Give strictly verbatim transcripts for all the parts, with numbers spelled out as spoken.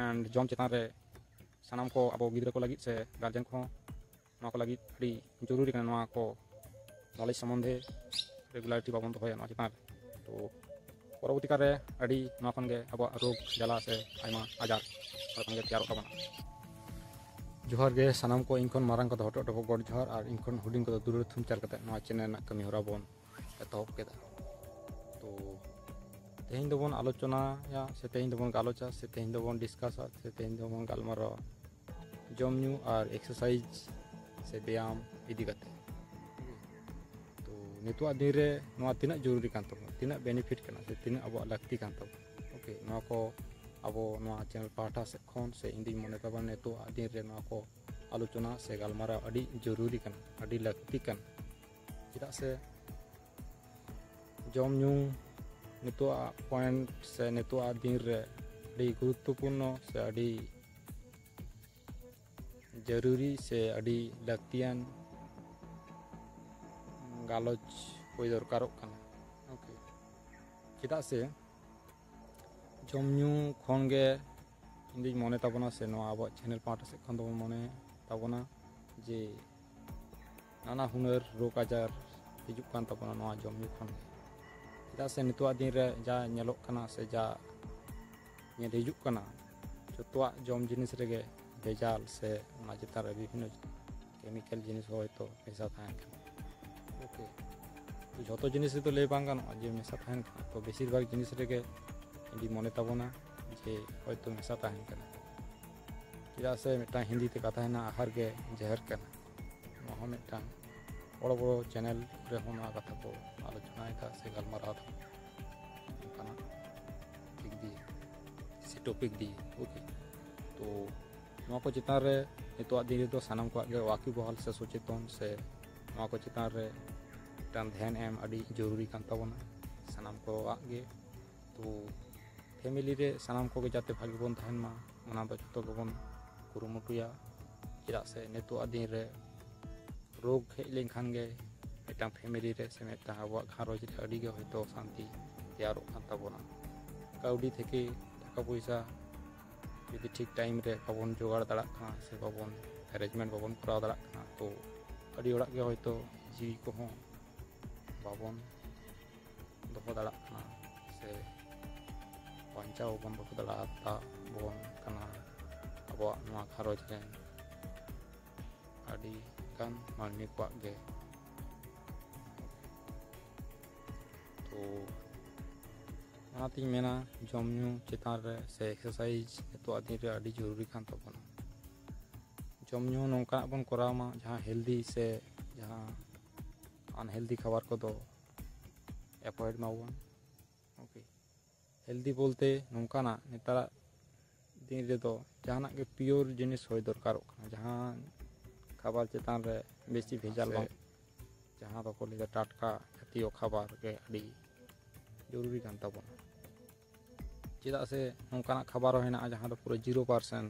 and ᱡᱚᱢ ᱪᱮᱛᱟᱱ ᱨᱮ ᱥᱟᱱᱟᱢ ᱠᱚ ᱟᱵᱚ ᱜᱤᱫᱽᱨᱟᱹ ᱠᱚ ᱞᱟᱹᱜᱤᱫ ᱥᱮ ᱜᱟᱨᱡᱮᱱ ᱠᱚᱦᱚᱸ ᱱᱚᱣᱟ ᱠᱚ ᱞᱟᱹᱜᱤᱫ ᱟᱹᱰᱤ ᱡᱚᱨᱩᱨᱤ ᱠᱟᱱᱟ᱾ ᱱᱚᱣᱟ ᱠᱚ ᱱᱚᱞᱮᱡᱽ ᱥᱚᱢᱵᱚᱱᱫᱷᱮ ᱨᱮᱜᱩᱞᱟᱨᱤᱴᱤ ᱵᱟᱵᱚᱱ ᱫᱚᱦᱚᱭᱟ ᱱᱚᱣᱟ ᱪᱮᱛᱟᱱ ᱨᱮ, ᱛᱚ ᱯᱚᱨᱚᱵᱚᱨᱛᱤ ᱠᱟᱞ ᱨᱮ ᱟᱹᱰᱤ ᱱᱚᱣᱟ ᱠᱷᱚᱱ ᱜᱮ ᱟᱵᱚᱣᱟᱜ ᱨᱳᱜᱽ ᱡᱟᱞᱟ ᱥᱮ ᱟᱭᱢᱟ ᱟᱡᱟᱨ ᱚᱸᱰᱮ ᱠᱷᱚᱱ ᱜᱮ ᱛᱮᱭᱟᱨᱚᱜ ᱛᱟᱵᱚᱱᱟ᱾ ᱡᱚᱦᱟᱨ ᱜᱮ ᱥᱟᱱᱟᱢ ᱠᱚ, ᱤᱧ ᱠᱷᱚᱱ ᱢᱟᱨᱟᱝ ᱠᱚ ᱫᱚᱦᱚ ᱦᱚᱴᱚ ᱠᱚ ᱜᱚᱰ ᱡᱚᱦᱟᱨ, ᱟᱨ ᱤᱧ ᱠᱷᱚᱱ ᱦᱩᱰᱤᱧ ᱠᱚᱫᱚ ᱫᱩᱞᱟᱹᱲ ᱛᱷᱩᱢ ᱪᱟᱞ ᱠᱟᱛᱮ ᱱᱚᱣᱟ ᱪᱮᱱᱮᱞ ᱨᱮᱱᱟᱜ ᱠᱟᱹᱢᱤ ᱦᱚᱨᱟ ᱵᱚᱱ ᱮᱛᱚᱦᱚᱵ ᱠᱮᱫᱟ᱾ ᱛᱚ ᱛᱮᱦᱮᱧ ᱫᱚᱵᱚᱱ ᱟᱞᱳᱪᱚᱱᱟᱭᱟ ᱥᱮ ᱛᱮᱦᱮᱧ ᱫᱚᱵᱚᱱ ᱜᱟᱞᱚᱪᱟ ᱥᱮ ᱛᱮᱦᱮᱧ ᱫᱚᱵᱚᱱ ᱰᱤᱥᱠᱟᱥᱟ ᱥᱮ ᱛᱮᱦᱮᱧ ᱫᱚᱵᱚᱱ ᱜᱟᱞᱢᱟᱨᱟᱣᱟ ᱡᱚᱢ ᱧᱩ ᱟᱨ ᱮᱠᱥᱟᱨᱥᱟᱭᱤᱡᱽ ᱥᱮ ᱵᱮᱭᱟᱢ ᱤᱫᱤ ᱠᱟᱛᱮ᱾ ᱛᱚ ᱱᱤᱛᱚᱜᱟᱜ ᱫᱤᱱ ᱨᱮ ᱱᱚᱣᱟ ᱛᱤᱱᱟᱹᱜ ᱡᱚᱨᱩᱨᱤ ᱠᱟᱱ ᱛᱟᱵᱚᱱᱟ, ᱛᱤᱱᱟᱹᱜ ᱵᱮᱱᱤᱯᱷᱤᱴ ᱠᱟᱱᱟ ᱥᱮ ᱛᱤᱱᱟᱹᱜ ᱟᱵᱚᱣᱟᱜ ᱞᱟᱹᱠᱛᱤ ᱠᱟᱱ ᱛᱟᱵᱚᱱᱟ, ᱳᱠᱮ, ᱱᱚᱣᱟ ᱠᱚ ᱟᱵᱚ ᱱᱚᱣᱟ ᱪᱮᱱᱮᱞ ᱯᱟᱦᱴᱟ ᱥᱮᱫ ᱠᱷᱚᱱ ᱥᱮ ᱤᱧ ᱫᱩᱧ ᱢᱚᱱᱮ ᱛᱟᱵᱚᱱᱟ ᱱᱤᱛᱚᱜᱟᱜ ᱫᱤᱱ ᱨᱮ ᱱᱚᱣᱟ ᱠᱚ ᱟᱞᱳᱪᱚᱱᱟ ᱥᱮ ᱜᱟᱞᱢᱟᱨᱟᱣ ᱟᱹᱰᱤ ᱡᱚᱨᱩᱨᱤ ᱠᱟᱱᱟ, ᱟᱹᱰᱤ ᱞᱟᱹᱠᱛᱤ ᱠᱟᱱᱟ᱾ ᱪᱮᱫᱟᱜ ᱥᱮ ᱡᱚᱢ ᱧᱩ ᱱᱤᱛᱚᱜᱟᱜ ᱯᱚᱭᱮᱱᱴ ᱥᱮ ᱱᱤᱛᱚᱜᱟᱜ ᱫᱤᱱ ᱨᱮ ᱟᱹᱰᱤ ᱜᱩᱨᱩᱛᱛᱚᱯᱩᱨᱱᱚ ᱥᱮ ᱟᱹᱰᱤ ᱡᱟᱹᱨᱩᱨᱤ ᱥᱮ ᱟᱹᱰᱤ ᱞᱟᱹᱠᱛᱤᱭᱟᱱ ᱜᱟᱞᱚᱪ ᱦᱩᱭ ᱫᱚᱨᱠᱟᱨᱚᱜ ᱠᱟᱱᱟ᱾ ᱳᱠᱮ, ᱪᱮᱫᱟᱜ ᱥᱮ ᱡᱚᱢ ᱧᱩ ᱠᱷᱚᱱ ᱜᱮ ᱤᱧ ᱫᱩᱧ ᱢᱚᱱᱮ ᱛᱟᱵᱚᱱᱟ ᱥᱮ ᱱᱚᱣᱟ ᱟᱵᱚᱣᱟᱜ ᱪᱮᱱᱮᱞ ᱯᱟᱦᱴᱟ ᱥᱮᱫ ᱠᱷᱚᱱ ᱫᱚᱵᱚᱱ ᱢᱚᱱᱮ ᱛᱟᱵᱚᱱᱟ ᱡᱮ ᱱᱟᱱᱟ ᱦᱩᱱᱟᱹᱨ ᱨᱳᱜᱽ ᱟᱡᱟᱨ ᱦᱤᱡᱩᱜ ᱠᱟᱱ ᱛᱟᱵᱚᱱᱟ ᱱᱚᱣᱟ ᱡᱚᱢ ᱧᱩ ᱠᱷᱚᱱ ᱜᱮ᱾ ᱪᱮᱫᱟᱜ ᱥᱮ ᱱᱤᱛᱚᱜᱟᱜ ᱫᱤᱱ ᱨᱮ ᱡᱟ ᱧᱮᱞᱚᱜ ᱠᱟᱱᱟ ᱥᱮ ᱡᱟ ᱧᱮᱞ ᱦᱤᱡᱩᱜ ᱠᱟᱱᱟ, ᱡᱚᱛᱚᱣᱟᱜ ᱡᱚᱢ ᱡᱤᱱᱤᱥ ᱨᱮᱜᱮ ᱵᱷᱮᱡᱟᱞ ᱥᱮ ᱚᱱᱟ ᱪᱮᱛᱟᱱ ᱨᱮ ᱵᱤᱵᱷᱤᱱᱱᱚ ᱠᱮᱢᱤᱠᱮᱞ ᱡᱤᱱᱤᱥ ᱦᱚᱭᱛᱳ ᱢᱮᱥᱟ ᱛᱟᱦᱮᱱ ᱠᱟᱱᱟ᱾ ᱳᱠᱮ, ᱛᱚ ᱡᱷᱚᱛᱚ ᱡᱤᱱᱤᱥ ᱨᱮᱫᱚ ᱞᱟᱹᱭ ᱵᱟᱝ ᱜᱟᱱᱚᱜᱼᱟ ᱡᱮ ᱢᱮᱥᱟ ᱛᱟᱦᱮᱱ ᱠᱟᱱᱟ, ᱛᱚ ᱵᱮᱥᱤᱨ ᱵᱷᱟᱜᱽ ᱡᱤᱱᱤᱥ ᱨᱮᱜᱮ ᱤᱧ ᱢᱚᱱᱮ ᱛᱟᱵᱚᱱᱟ ᱡᱮ ᱦᱚᱭᱛᱳ ᱢᱮᱥᱟ ᱛᱟᱦᱮᱱ ᱠᱟᱱᱟ᱾ ᱪᱮᱫᱟᱜ ᱥᱮ ᱢᱤᱫᱴᱟᱝ ᱦᱤᱱᱫᱤ ᱛᱮ ᱠᱟᱛᱷᱟ ᱦᱮᱱᱟᱜᱼᱟ, ᱟᱦᱟᱨ ᱜᱮ ᱡᱟᱦᱮᱨ ᱠᱟᱱᱟ᱾ ᱱᱚᱣᱟ ᱦᱚᱸ ᱢᱤᱫᱴᱟᱝ ᱵᱚᱲᱚ ᱵᱚᱲᱚ ᱪᱮᱱᱮᱞ ᱨᱮᱦᱚᱸ ᱱᱚᱣᱟ ᱠᱟᱛᱷᱟ ᱠᱚ ᱟᱞᱳᱪᱚᱱᱟᱭᱮᱫᱟ ᱥᱮ ᱜᱟᱞᱢᱟᱨᱟᱣ ᱮᱫᱟ ᱚᱱᱠᱟᱱᱟᱜ ᱫᱤᱠ ᱫᱤᱭᱮ ᱥᱮ ᱴᱚᱯᱤᱠ ᱫᱤᱭᱮ᱾ ᱳᱠᱮ, ᱛᱚ ᱱᱚᱣᱟ ᱠᱚ ᱪᱮᱛᱟᱱ ᱨᱮ ᱱᱤᱛᱚᱜᱟᱜ ᱫᱤᱱ ᱨᱮᱫᱚ ᱥᱟᱱᱟᱢ ᱠᱚᱣᱟᱜ ᱜᱮ ᱣᱟᱠᱤᱵᱚᱦᱟᱞ ᱥᱮ ᱥᱚᱪᱮᱛᱚᱱ ᱥᱮ ᱱᱚᱣᱟ ᱠᱚ ᱪᱮᱛᱟᱱ ᱨᱮ ᱢᱤᱫᱴᱟᱝ ᱫᱷᱮᱭᱟᱱ ᱮᱢ ᱟᱹᱰᱤ ᱡᱚᱨᱩᱨᱤ ᱠᱟᱱ ᱛᱟᱵᱚᱱᱟ ᱥᱟᱱᱟᱢ ᱠᱚᱣᱟᱜ ᱜᱮ᱾ ᱛᱚ ᱯᱷᱮᱢᱮᱞᱤ ᱨᱮ ᱥᱟᱱᱟᱢ ᱠᱚᱜᱮ ᱡᱟᱛᱮ ᱵᱷᱟᱜᱮ ᱵᱚᱱ ᱛᱟᱦᱮᱱ ᱢᱟ, ᱚᱱᱟ ᱫᱚ ᱡᱚᱛᱚ ᱜᱮᱵᱚᱱ ᱠᱩᱨᱩᱢᱩᱴᱩᱭᱟ᱾ ᱪᱮᱫᱟᱜ ᱥᱮ ᱱᱤᱛᱚᱜᱟᱜ ᱫᱤᱱ ᱨᱮ ᱨᱳᱜᱽ ᱦᱮᱡ ᱞᱮᱱᱠᱷᱟᱱ ᱜᱮ ᱢᱤᱫᱴᱟᱝ ᱯᱷᱮᱢᱮᱞᱤ ᱨᱮ ᱥᱮ ᱢᱤᱫᱴᱟᱝ ᱟᱵᱚᱣᱟᱜ ᱜᱷᱟᱨᱚᱸᱡᱽ ᱨᱮ ᱟᱹᱰᱤ ᱜᱮ ᱦᱚᱭᱛᱳ ᱚᱥᱟᱱᱛᱤ ᱛᱮᱭᱟᱨᱚᱜ ᱠᱟᱱ ᱛᱟᱵᱚᱱᱟ᱾ ᱠᱟᱹᱣᱰᱤ ᱛᱷᱮᱠᱮ ᱴᱟᱠᱟ ᱯᱚᱭᱥᱟ ᱡᱩᱫᱤ ᱴᱷᱤᱠ ᱴᱟᱭᱤᱢ ᱨᱮ ᱵᱟᱵᱚᱱ ᱡᱚᱜᱟᱲ ᱫᱟᱲᱮᱭᱟᱜ ᱠᱟᱱᱟ ᱥᱮ ᱵᱟᱵᱚᱱ ᱮᱨᱮᱧᱡᱽᱢᱮᱱᱴ ᱵᱟᱵᱚᱱ ᱠᱚᱨᱟᱣ ᱫᱟᱲᱮᱭᱟᱜ ᱠᱟᱱᱟ, ᱛᱚ ᱟᱹᱰᱤ ᱦᱚᱲᱟᱜ ᱜᱮ ᱦᱚᱭᱛᱳ ᱡᱤᱣᱤ ᱠᱚᱦᱚᱸ ᱵᱟᱵᱚᱱ ᱫᱚᱦᱚ ᱫᱟᱲᱮᱭᱟᱜ ᱠᱟᱱᱟ ᱥᱮ ᱵᱟᱧᱪᱟᱣ ᱵᱚᱱ ᱫᱚᱦᱚ ᱫᱟᱲᱮᱭᱟᱜ ᱛᱟᱵᱚᱱ ᱠᱟᱱᱟ ᱟᱵᱚᱣᱟᱜ ᱱᱚᱣᱟ ᱜᱷᱟᱨᱚᱸᱡᱽ ᱨᱮᱱ ᱟᱹᱰᱤ ᱜᱟᱱ ᱢᱟᱹᱱᱢᱤ ᱠᱚᱣᱟᱜ ᱜᱮ᱾ ᱛᱚ ᱚᱱᱟᱛᱤᱧ ᱢᱮᱱᱟ, ᱡᱚᱢ ᱧᱩ ᱪᱮᱛᱟᱱ ᱨᱮ ᱥᱮ ᱮᱠᱥᱟᱨᱥᱟᱭᱤᱡᱽ ᱱᱤᱛᱚᱜ ᱫᱤᱱ ᱨᱮ ᱟᱹᱰᱤ ᱡᱚᱨᱩᱨᱤ ᱠᱟᱱ ᱛᱟᱵᱚᱱᱟ᱾ ᱡᱚᱢ ᱧᱩ ᱱᱚᱝᱠᱟᱱᱟᱜ ᱵᱚᱱ ᱠᱚᱨᱟᱣ ᱢᱟ ᱡᱟᱦᱟᱸ ᱦᱮᱞᱫᱤ ᱥᱮ ᱡᱟᱦᱟᱸ ᱟᱱᱦᱮᱞᱫᱤ ᱠᱷᱟᱵᱟᱨ ᱠᱚᱫᱚ ᱮᱵᱷᱚᱭᱮᱰ ᱢᱟᱵᱚᱱ᱾ ᱳᱠᱮ, ᱦᱮᱞᱫᱤ ᱵᱚᱞᱛᱮ ᱱᱚᱝᱠᱟᱱᱟᱜ ᱱᱮᱛᱟᱨᱟᱜ ᱫᱤᱱ ᱨᱮᱫᱚ ᱡᱟᱦᱟᱱᱟᱜ ᱜᱮ ᱯᱤᱭᱳᱨ ᱡᱤᱱᱤᱥ ᱦᱩᱭ ᱫᱚᱨᱠᱟᱨᱚᱜ ᱠᱟᱱᱟ, ᱡᱟᱦᱟᱸ ᱠᱷᱟᱵᱟᱨ ᱪᱮᱛᱟᱱ ᱨᱮ ᱵᱮᱥᱤ ᱵᱷᱮᱡᱟᱞ ᱥᱮ ᱵᱟᱝ, ᱡᱟᱦᱟᱸ ᱫᱚᱠᱚ ᱞᱟᱹᱭᱫᱟ ᱴᱟᱴᱠᱟ ᱡᱟᱛᱤᱭᱚ ᱠᱷᱟᱵᱟᱨ ᱜᱮ ᱟᱹᱰᱤ ᱡᱚᱨᱩᱨᱤ ᱠᱟᱱ ᱛᱟᱵᱚᱱᱟ᱾ ᱪᱮᱫᱟᱜ ᱥᱮ ᱱᱚᱝᱠᱟᱱᱟᱜ ᱠᱷᱟᱵᱟᱨ ᱦᱚᱸ ᱦᱮᱱᱟᱜᱼᱟ ᱡᱟᱦᱟᱸ ᱫᱚ ᱯᱩᱨᱟᱹ ᱡᱤᱨᱳ ᱯᱟᱨᱥᱮᱱᱴ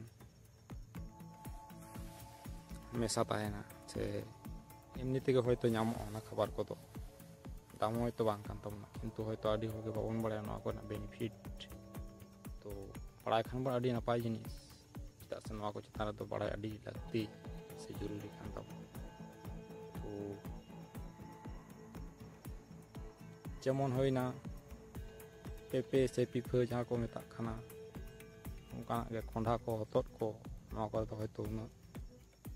ᱢᱮᱥᱟ ᱛᱟᱦᱮᱱᱟ, ᱥᱮ ᱮᱢᱱᱤ ᱛᱮᱜᱮ ᱦᱚᱭᱛᱳ ᱧᱟᱢᱚᱜᱼᱟ ᱚᱱᱟ ᱠᱷᱟᱵᱟᱨ ᱠᱚᱫᱚ, ᱫᱟᱢ ᱦᱚᱭᱛᱳ ᱵᱟᱝ ᱠᱟᱱ ᱛᱟᱵᱚᱱᱟ, ᱠᱤᱱᱛᱩ ᱦᱚᱭᱛᱳ ᱟᱹᱰᱤ ᱦᱚᱲᱜᱮ ᱵᱟᱵᱚᱱ ᱵᱟᱲᱟᱭᱟ ᱱᱚᱣᱟ ᱠᱚᱨᱮᱱᱟᱜ ᱵᱮᱱᱤᱯᱷᱤᱴ᱾ ᱛᱚ ᱵᱟᱲᱟᱭ ᱠᱷᱟᱱ ᱵᱚᱱ ᱟᱹᱰᱤ ᱱᱟᱯᱟᱭ ᱡᱤᱱᱤᱥ, ᱪᱮᱫᱟᱜ ᱥᱮ ᱱᱚᱣᱟ ᱠᱚ ᱪᱮᱛᱟᱱ ᱨᱮᱫᱚ ᱵᱟᱲᱟᱭ ᱟᱹᱰᱤ ᱞᱟᱹᱠᱛᱤ ᱥᱮ ᱡᱚᱨᱩᱨᱤ ᱠᱟᱱ ᱛᱟᱵᱚᱱᱟ᱾ ᱛᱚ ᱡᱮᱢᱚᱱ ᱦᱩᱭᱱᱟ ᱯᱮᱯᱮ ᱥᱮ ᱯᱤᱯᱷᱟᱹ ᱡᱟᱦᱟᱸ ᱠᱚ ᱢᱮᱛᱟᱜ ᱠᱟᱱᱟ, ᱚᱱᱠᱟᱱᱟᱜ ᱜᱮ ᱠᱚᱸᱰᱷᱟ ᱠᱚ, ᱦᱚᱛᱚᱫ ᱠᱚ, ᱱᱚᱣᱟ ᱠᱚᱨᱮ ᱫᱚ ᱦᱚᱭᱛᱳ ᱩᱱᱟᱹᱜ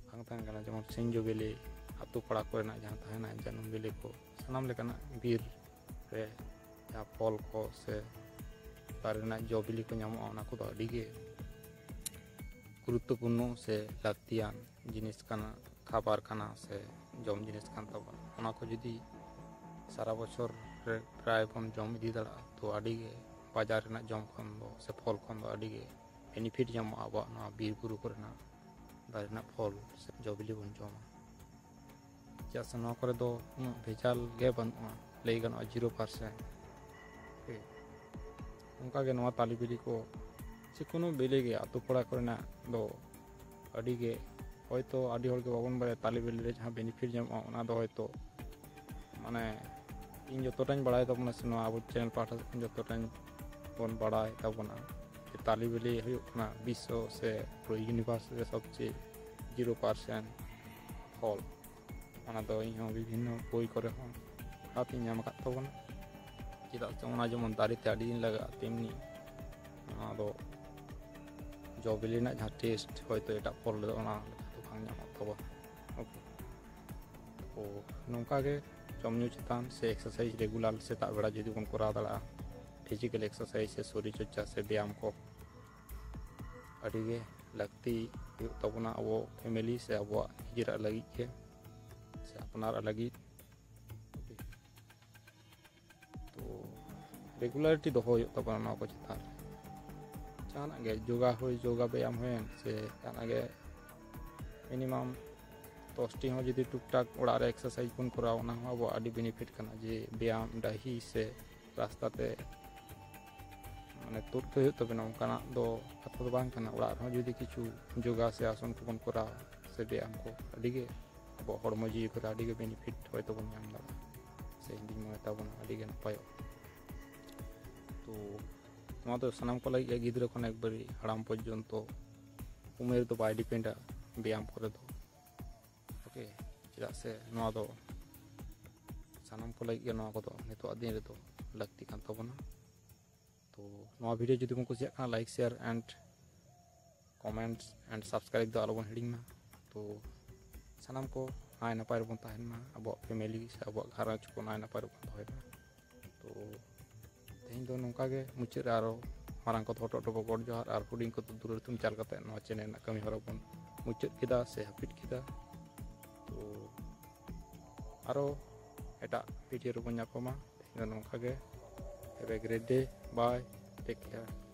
ᱵᱟᱝ ᱛᱟᱦᱮᱱ ᱠᱟᱱᱟ᱾ ᱡᱮᱢᱚᱱ ᱥᱤᱧᱡᱚ ᱵᱤᱞᱤ, ᱟᱛᱳ ᱯᱟᱲᱟ ᱠᱚᱨᱮᱱᱟᱜ ᱡᱟᱦᱟᱸ ᱛᱟᱦᱮᱱᱟ ᱡᱟᱹᱱᱩᱢ ᱵᱤᱞᱤ ᱠᱚ, ᱥᱟᱱᱟᱢ ᱞᱮᱠᱟᱱᱟᱜ ᱵᱤᱨ ᱨᱮ ᱡᱟᱦᱟᱸ ᱯᱷᱚᱞ ᱠᱚ ᱥᱮ ᱫᱟᱨᱮ ᱨᱮᱱᱟᱜ ᱡᱚ ᱵᱤᱞᱤ ᱠᱚ ᱧᱟᱢᱚᱜᱼᱟ, ᱚᱱᱟ ᱠᱚᱫᱚ ᱟᱹᱰᱤ ᱜᱮ ᱜᱩᱨᱩᱛᱛᱚᱯᱩᱨᱱᱚ ᱥᱮ ᱞᱟᱹᱠᱛᱤᱭᱟᱱ ᱡᱤᱱᱤᱥ ᱠᱟᱱᱟ, ᱠᱷᱟᱵᱟᱨ ᱠᱟᱱᱟ ᱥᱮ ᱡᱚᱢ ᱡᱤᱱᱤᱥ ᱠᱟᱱ ᱛᱟᱵᱚᱱᱟ᱾ ᱚᱱᱟ ᱠᱚ ᱡᱩᱫᱤ ᱥᱟᱨᱟ ᱵᱚᱪᱷᱚᱨ ᱨᱮ ᱯᱨᱟᱭ ᱵᱚᱱ ᱡᱚᱢ ᱤᱫᱤ ᱫᱟᱲᱮᱭᱟᱜᱼᱟ, ᱛᱚ ᱟᱹᱰᱤ ᱜᱮ ᱵᱟᱡᱟᱨ ᱨᱮᱱᱟᱜ ᱡᱚᱢ ᱠᱷᱚᱱ ᱫᱚ ᱥᱮ ᱯᱷᱚᱞ ᱠᱷᱚᱱ ᱫᱚ ᱟᱹᱰᱤ ᱜᱮ ᱵᱮᱱᱤᱯᱷᱤᱴ ᱧᱟᱢᱚᱜᱼᱟ ᱟᱵᱚᱣᱟᱜ ᱱᱚᱣᱟ ᱵᱤᱨ ᱵᱩᱨᱩ ᱠᱚᱨᱮᱱᱟᱜ ᱫᱟᱨᱮ ᱨᱮᱱᱟᱜ ᱯᱷᱚᱞ ᱥᱮ ᱡᱚ ᱵᱤᱞᱤ ᱵᱚᱱ ᱡᱚᱢᱟ᱾ ᱪᱮᱫᱟᱜ ᱥᱮ ᱱᱚᱣᱟ ᱠᱚᱨᱮ ᱫᱚ ᱩᱱᱟᱹᱜ ᱵᱷᱮᱡᱟᱞ ᱜᱮ ᱵᱟᱹᱱᱩᱜᱼᱟ, ᱞᱟᱹᱭ ᱜᱟᱱᱚᱜᱼᱟ ᱡᱤᱨᱳ ᱯᱟᱨᱥᱮᱱᱴ᱾ ᱚᱱᱠᱟᱜᱮ ᱱᱚᱣᱟ ᱛᱟᱞᱮ ᱵᱤᱞᱤ ᱠᱚ, ᱡᱮ ᱠᱳᱱᱳ ᱵᱤᱞᱤ ᱜᱮ ᱟᱛᱳ ᱯᱟᱲᱟ ᱠᱚᱨᱮᱱᱟᱜ ᱫᱚ ᱟᱹᱰᱤ ᱜᱮ, ᱦᱚᱭᱛᱳ ᱟᱹᱰᱤ ᱦᱚᱲ ᱜᱮ ᱵᱟᱵᱚᱱ ᱵᱟᱲᱟᱭᱟ ᱛᱟᱞᱮ ᱵᱤᱞᱤ ᱨᱮ ᱡᱟᱦᱟᱸ ᱵᱮᱱᱤᱯᱷᱤᱴ ᱧᱟᱢᱚᱜᱼᱟ, ᱚᱱᱟ ᱫᱚ ᱦᱚᱭᱛᱳ ᱢᱟᱱᱮ ᱤᱧ ᱡᱚᱛᱚᱴᱟᱧ ᱵᱟᱲᱟᱭ ᱛᱟᱵᱚᱱᱟ ᱥᱮ ᱱᱚᱣᱟ ᱟᱵᱚ ᱪᱮᱱᱮᱞ ᱯᱟᱦᱴᱟ ᱥᱮᱫ ᱠᱷᱚᱱ ᱡᱚᱛᱚᱴᱟᱧ ᱵᱚᱱ ᱵᱟᱲᱟᱭ ᱛᱟᱵᱚᱱᱟ, ᱡᱚᱛᱚ ᱛᱟᱞᱮ ᱵᱤᱞᱤ ᱦᱩᱭᱩᱜ ᱠᱟᱱᱟ ᱵᱤᱥᱥᱚ ᱥᱮ ᱯᱩᱨᱟᱹ ᱤᱭᱩᱱᱤᱵᱷᱟᱨᱥ ᱨᱮ ᱥᱚᱵᱪᱮᱭᱮ ᱡᱤᱨᱳ ᱯᱟᱨᱥᱮᱱᱴ ᱯᱷᱚᱞ᱾ ᱚᱱᱟ ᱫᱚ ᱤᱧᱦᱚᱸ ᱵᱤᱵᱷᱤᱱᱱᱚ ᱵᱳᱭ ᱠᱚᱨᱮ ᱦᱚᱸ ᱯᱟᱲᱦᱟᱣ ᱛᱤᱧ ᱧᱟᱢ ᱟᱠᱟᱫ ᱛᱟᱵᱚᱱᱟ᱾ ᱪᱮᱫᱟᱜ ᱥᱮ ᱚᱱᱟ ᱡᱮᱢᱚᱱ ᱫᱟᱨᱮ ᱛᱮ ᱟᱹᱰᱤ ᱫᱤᱱ ᱞᱟᱜᱟᱜᱼᱟ, ᱛᱮᱢᱱᱤ ᱚᱱᱟ ᱫᱚ ᱡᱚ ᱵᱤᱞᱤ ᱨᱮᱱᱟᱜ ᱡᱟᱦᱟᱸ ᱴᱮᱥᱴ ᱦᱚᱭᱛᱳ ᱮᱴᱟᱜ ᱯᱷᱚᱞ ᱨᱮᱫᱚ ᱚᱱᱟ ᱞᱮᱠᱟ ᱫᱚ ᱵᱟᱝ ᱧᱟᱢᱚᱜ ᱛᱟᱵᱚᱱᱟ᱾ ᱳᱠᱮ, ᱛᱚ ᱱᱚᱝᱠᱟ ᱜᱮ ᱡᱚᱢ ᱧᱩ ᱪᱮᱛᱟᱱ ᱥᱮ ᱮᱠᱥᱟᱨᱥᱟᱭᱤᱡᱽ ᱨᱮᱜᱩᱞᱟᱨ ᱥᱮᱛᱟᱜ ᱵᱮᱲᱟ ᱡᱩᱫᱤ ᱵᱚᱱ ᱠᱚᱨᱟᱣ ᱫᱟᱲᱮᱭᱟᱜᱼᱟ, ᱯᱷᱤᱡᱤᱠᱮᱞ ᱮᱠᱥᱟᱨᱥᱟᱭᱤᱡᱽ ᱥᱮ ᱥᱚᱨᱤᱨ ᱪᱚᱨᱪᱟ ᱥᱮ ᱵᱮᱭᱟᱢ ᱠᱚ, ᱟᱹᱰᱤ ᱜᱮ ᱞᱟᱹᱠᱛᱤ ᱦᱩᱭᱩᱜ ᱛᱟᱵᱚᱱᱟ ᱟᱵᱚ ᱯᱷᱮᱢᱮᱞᱤ ᱥᱮ ᱟᱵᱚᱣᱟᱜ ᱱᱤᱡᱮᱨᱟᱜ ᱞᱟᱹᱜᱤᱫ ᱜᱮ ᱥᱮ ᱟᱯᱱᱟᱨᱟᱜ ᱞᱟᱹᱜᱤᱫ᱾ ᱛᱚ ᱨᱮᱜᱩᱞᱟᱨᱤᱴᱤ ᱫᱚᱦᱚ ᱦᱩᱭᱩᱜ ᱛᱟᱵᱚᱱᱟ ᱱᱚᱣᱟ ᱠᱚ ᱪᱮᱛᱟᱱ ᱨᱮ᱾ ᱡᱟᱦᱟᱱᱟᱜ ᱜᱮ ᱡᱳᱜᱟ ᱦᱩᱭ, ᱡᱳᱜᱟ ᱵᱮᱭᱟᱢ ᱦᱩᱭᱮᱱ ᱥᱮ ᱡᱟᱦᱟᱱᱟᱜ ᱜᱮ ᱢᱤᱱᱤᱢᱟᱢ ᱫᱚᱥᱴᱤ ᱦᱚᱸ ᱡᱩᱫᱤ ᱴᱩᱠ ᱴᱟᱠ ᱚᱲᱟᱜ ᱨᱮ ᱮᱠᱥᱟᱨᱥᱟᱭᱤᱡᱽ ᱵᱚᱱ ᱠᱚᱨᱟᱣᱟ, ᱚᱱᱟ ᱦᱚᱸ ᱟᱵᱚᱣᱟᱜ ᱟᱹᱰᱤ ᱵᱮᱱᱤᱯᱷᱤᱴ ᱠᱟᱱᱟ᱾ ᱡᱮ ᱵᱮᱭᱟᱢ ᱰᱟᱹᱦᱤ ᱥᱮ ᱨᱟᱥᱛᱟ ᱛᱮ ᱢᱟᱱᱮ ᱛᱩᱫ ᱜᱮ ᱦᱩᱭᱩᱜ ᱛᱟᱵᱮᱱᱟ, ᱚᱱᱠᱟᱱᱟᱜ ᱫᱚ ᱠᱟᱛᱷᱟ ᱫᱚ ᱵᱟᱝ ᱠᱟᱱᱟ᱾ ᱚᱲᱟᱜ ᱨᱮᱦᱚᱸ ᱡᱩᱫᱤ ᱠᱤᱪᱷᱩ ᱡᱳᱜᱟ ᱥᱮ ᱟᱥᱚᱱ ᱠᱚᱵᱚᱱ ᱠᱚᱨᱟᱣᱟ ᱥᱮ ᱵᱮᱭᱟᱢ ᱠᱚ, ᱟᱹᱰᱤ ᱜᱮ ᱟᱵᱚᱣᱟᱜ ᱦᱚᱲᱢᱚ ᱡᱤᱣᱤ ᱠᱚᱨᱮ ᱟᱹᱰᱤ ᱜᱮ ᱵᱮᱱᱤᱯᱷᱤᱴ ᱦᱚᱭᱛᱳ ᱵᱚᱱ ᱧᱟᱢ ᱫᱟᱲᱮᱭᱟᱜᱼᱟ, ᱥᱮ ᱤᱧ ᱫᱩᱧ ᱢᱚᱱᱮ ᱛᱟᱵᱚᱱᱟ ᱟᱹᱰᱤ ᱜᱮ ᱱᱟᱯᱟᱭᱚᱜᱼᱟ᱾ ᱛᱚ ᱱᱚᱣᱟ ᱫᱚ ᱥᱟᱱᱟᱢ ᱠᱚ ᱞᱟᱹᱜᱤᱫ ᱜᱮ, ᱜᱤᱫᱽᱨᱟᱹ ᱠᱷᱚᱱ ᱮᱠᱵᱟᱨᱮ ᱦᱟᱲᱟᱢ ᱯᱚᱨᱡᱚᱱᱛᱚ ᱩᱢᱮᱨ ᱫᱚ ᱵᱟᱭ ᱰᱤᱯᱮᱱᱰᱟ ᱵᱮᱭᱟᱢ ᱠᱚᱨᱮ ᱫᱚ᱾ ᱳᱠᱮ, ᱪᱮᱫᱟᱜ ᱥᱮ ᱱᱚᱣᱟ ᱫᱚ ᱥᱟᱱᱟᱢ ᱠᱚ ᱞᱟᱹᱜᱤᱫ ᱜᱮ ᱱᱚᱣᱟ ᱠᱚᱫᱚ ᱱᱤᱛᱚᱜᱟᱜ ᱫᱤᱱ ᱨᱮᱫᱚ ᱞᱟᱹᱠᱛᱤ ᱠᱟᱱ ᱛᱟᱵᱚᱱᱟ᱾ ᱛᱚ ᱱᱚᱣᱟ ᱵᱷᱤᱰᱤᱭᱳ ᱡᱩᱫᱤ ᱵᱚᱱ ᱠᱩᱥᱤᱭᱟᱜ ᱠᱟᱱᱟ, like, share and comment and subscribe ᱫᱚ ᱟᱞᱚᱵᱚᱱ ᱦᱤᱲᱤᱧ ᱢᱟ᱾ ᱛᱚ ᱥᱟᱱᱟᱢ ᱠᱚ ᱱᱟᱭ ᱱᱟᱯᱟᱭ ᱨᱮᱵᱚᱱ ᱛᱟᱦᱮᱱ ᱢᱟ, ᱟᱵᱚᱣᱟᱜ ᱯᱷᱮᱢᱮᱞᱤ ᱥᱮ ᱟᱵᱚᱣᱟᱜ ᱜᱷᱟᱨᱚᱸᱡᱽ ᱠᱚ ᱱᱟᱭ ᱱᱟᱯᱟᱭ ᱨᱮᱵᱚᱱ ᱫᱚᱦᱚᱭ ᱢᱟ᱾ ᱛᱚ ᱛᱮᱦᱮᱧ ᱫᱚ ᱱᱚᱝᱠᱟ ᱜᱮ ᱢᱩᱪᱟᱹᱫ ᱨᱮ ᱟᱨᱚ ᱢᱟᱨᱟᱝ ᱠᱚ ᱫᱚᱦᱚ ᱦᱚᱴᱚ ᱦᱚᱴᱚ ᱜᱚᱰ ᱡᱚᱦᱟᱨ ᱟᱨ ᱦᱩᱰᱤᱧ ᱠᱚᱫᱚ ᱫᱩᱞᱟᱹᱲ ᱛᱩᱢ ᱪᱟᱞ ᱠᱟᱛᱮ ᱱᱚᱣᱟ ᱪᱮᱱᱮᱞ ᱨᱮᱱᱟᱜ ᱠᱟᱹᱢᱤ ᱦᱚᱨᱟ ᱵᱚᱱ ᱢᱩᱪᱟᱹᱫ ᱠᱮᱫᱟ ᱥᱮ ᱦᱟᱹᱯᱤᱫ ᱠᱮᱫᱟ᱾ ᱛᱚ ᱟᱨᱚ ᱮᱴᱟᱜ ᱵᱷᱤᱰᱤᱭᱳ ᱨᱮᱵᱚᱱ ᱧᱟᱯᱟᱢᱟ᱾ ᱛᱮᱦᱮᱧ ᱫᱚ ᱱᱚᱝᱠᱟ ᱜᱮ᱾ Have a great day. Bye. Take care.